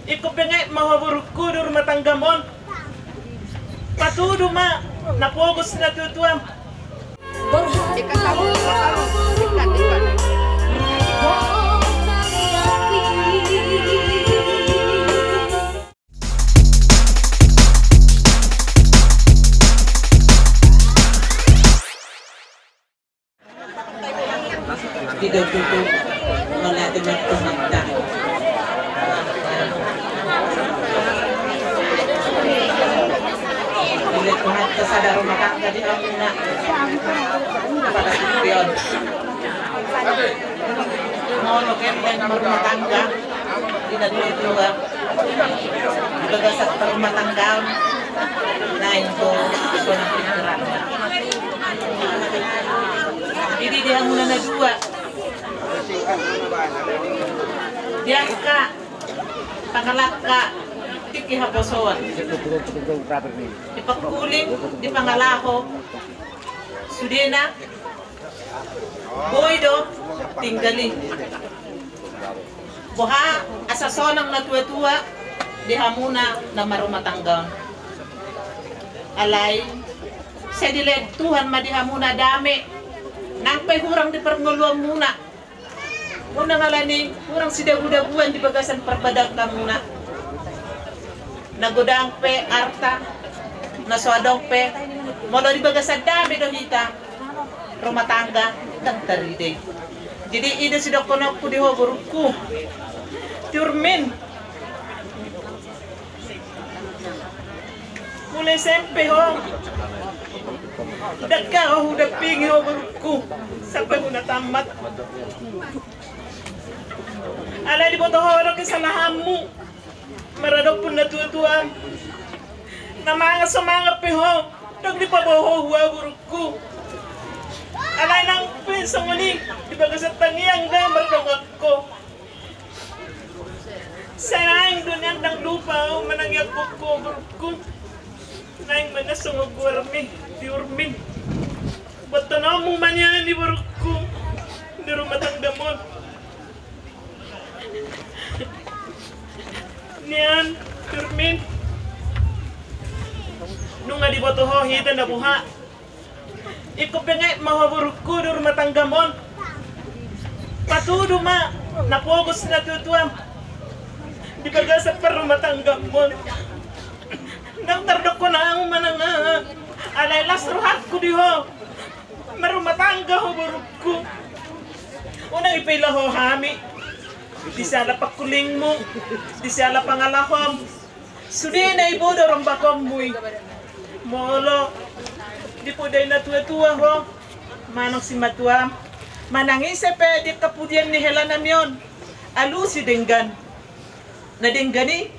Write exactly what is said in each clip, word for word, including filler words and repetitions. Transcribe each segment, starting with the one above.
Ingkon benget ma ho borungku di rumah tanggamu on. Patudu ma na pogos ni natuatuam. Ida tutu mauliate ma tu Tuhanta. Dilehon Tuhanta sada rumah tangga di hamuna. Pada supion. Molo gelleng marumah tangga, di natuatua, di bagasan parumah tanggaon, naeng do sonang pikiranna. Jadi di hamuna na dua, di angka pangalangka tingki haposoan, di pangkuling, di pangalaho, sudena boi do tinggal i. Boha asa sonang natuatua di hamuna na marumah tangga on. Alai sai dilehon Tuhan ma di hamuna dame, nang pe hurang di parngoluanmuna. Unang alani hurang sidagudaguan di bagasan parbadangkamuna. Na godang pe arta, na so adong pe, molo di bagasan dame do hita, rumah tangga ndang tarida i. Jadi i do sidohononku di ho borungku. Tiur min. Mulai S M P ho, ndang gabe hudampingi ho borungku sampe huna tamat. Alai diboto ho do kesalahanmu maradophon natuatuam. Na mangan so mangan pe ho, ndang dipaboa ho hua borungku. Alai nang pe songon i, di bagasan tangiang da mardongan ho. Sai naeng do nian ndang lupa ahu manangiangkon ho borungku. Naeng ma na songon goarmi, tiur min. Botononmu ma nian i borungku di rumah tanggamu on. Nian, tiur min. Nunga diboto ho hita na boha. Ingkon benget ma ho borungku di rumah tanggamu on. Patudu ma na pogos ni natuatuam di bagasan parrumah tanggamu on. Ndang tardokkon ahu manang aha. Alai las rohangku di ho. Marrumah tangga ho borungku. Unang ipaila ho hami. Di siala pangkulingmu, di siala pangalahom. Sudena i boi do rombakonmu i. Molo dipodai natuatua ho manang simatuam, manang ise pe di angka pudian ni helanami on, alusi denggan. Na denggan i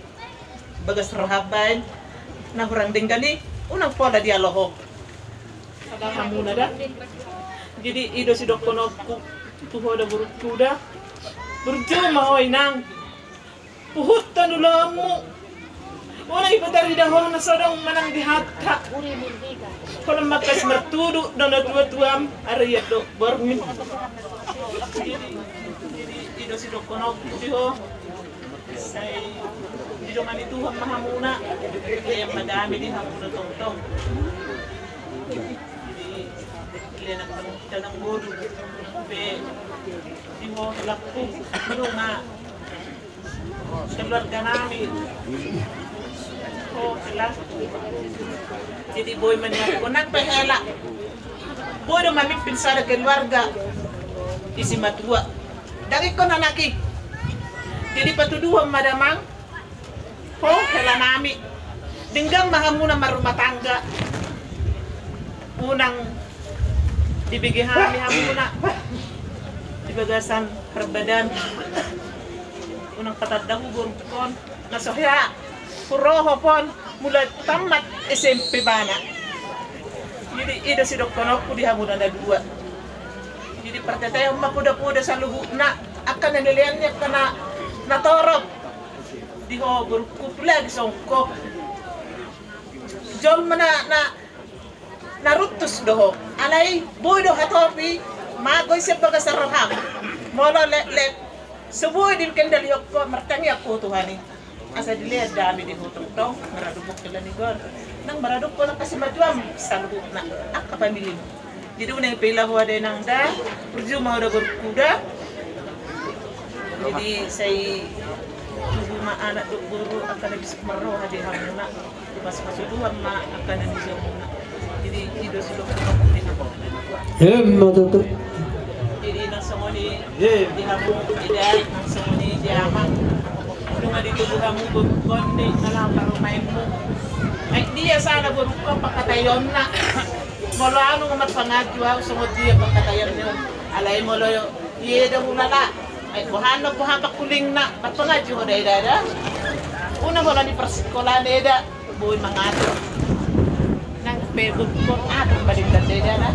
bagas roham baen, na hurang denggan i unang pola dialo ho. Hamuna da. Jadi i do sidohononku tu ho da borungku da. Burju ma ho inang. Huhuthon ulaonmu. Unang ipatarida ho na so adong manang di hata. Holan mangkaas martudu do natuatuam, arian do borngin. Jadi i do sidohononku di ho. Sai didongani Tuhan ma hamuna. Ia ma dame di hamuna tongtong. Jadi i do na tanang boru pe di ho helaku. Nunga keluarga nami. Oh, hela. Jadi boi ma nian, nang pe hela. Boi do mamimpin sada keluarga i simatua. Dang ingkon anak i. Jadi patuduhon ma damang. Ho hela nami. Denggan ma hamuna marrumah tangga. Unang dibege hami hamuna di bagasan parbadan. Unang patanda huborungkon na so hea hurohop on mulai tamat S M P ibana. Jadi i do sidohononku di hamuna na dua. Jadi partetehon ma poda-poda saluhutna, angka na nilean ni angka na torop. Di ho borungku, apalagi songon ho. Jolma na, na na runtus do ho. Alai boi do hatopi, mago i sian bagasan roham. Molo leklek, so boi dikendalihon ho, martangiang ho tu Tuhan i. Asa dilehon damang di ho tongtong, maradophon hela ni goar. Nang maradophon angka simatuam saluhutna, angka familim. Jadi unang pe ila ho da inang da, burju ma ho da borungku da. Jadi sai tubu ma anak dohot boru angka na bisuk marroha di hamuna. Pasupasu Tuhan ma angka na nijamuna. Jadi i do sidok. Emma tutu. Jadi nang songon i di hamu eda, nang songon i di amang. Nunga ditubu hamu borungkon di na laho parumaenmu. Ai dia sada borungkon pangkataionna. Molo au nunga marpangaji au songon dia pangkataionna. Alai molo i eda hulala. Ai boha na boha pangkulingna, marpangaji ho da eda da. Unang holan di parsikolaan eda. Boi mangatur. Nang pe borungkon atur ma denggan da eda da.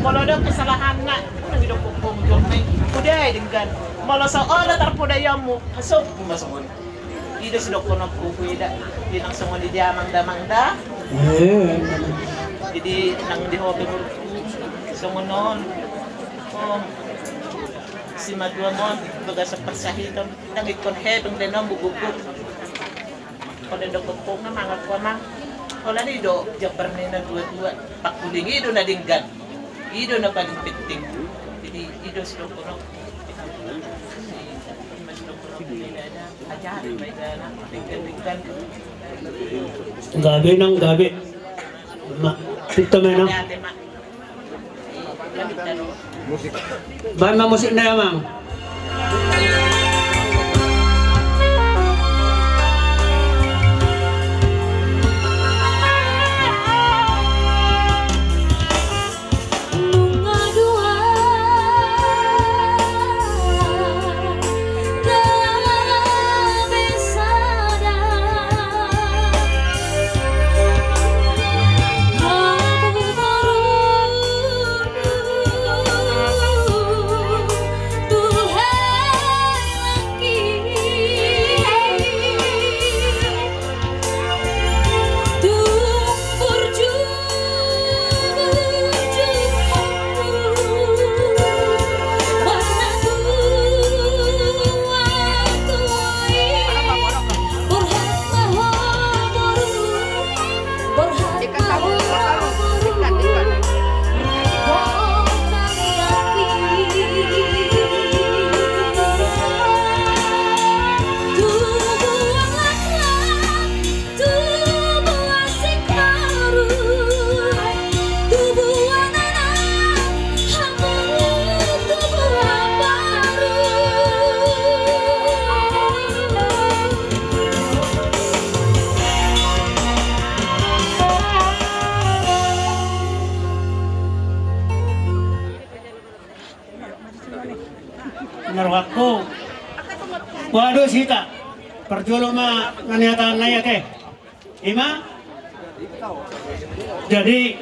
Molo adong kesalahanna, unang didok borungkon jolma i. Podai denggan. Molo so olo tarpodaionmu, hasombu ma songon i. I do sidohononku eda. Jadi nang songon i di amang da, amang da. Jadi nang di ho pe borungku songon on. Om simatuam on, bagasan parsahiton. Ndang ingkon hepeng da on, buguk. Olo ndang ingkon na mangan ho amang. Holan i do jambar ni na tuatua. Pangkuling i do na denggan. I do na paling penting. Jadi i do sidohononku. Ajari ma eda na denggan-denggan. Gabe nang gabe. Ma, pinta ma inang. Baen ma musikna amang. Narohakku. Waduh, sita. Parjolo ma na nihatahon na i ate. Ima. Jadi.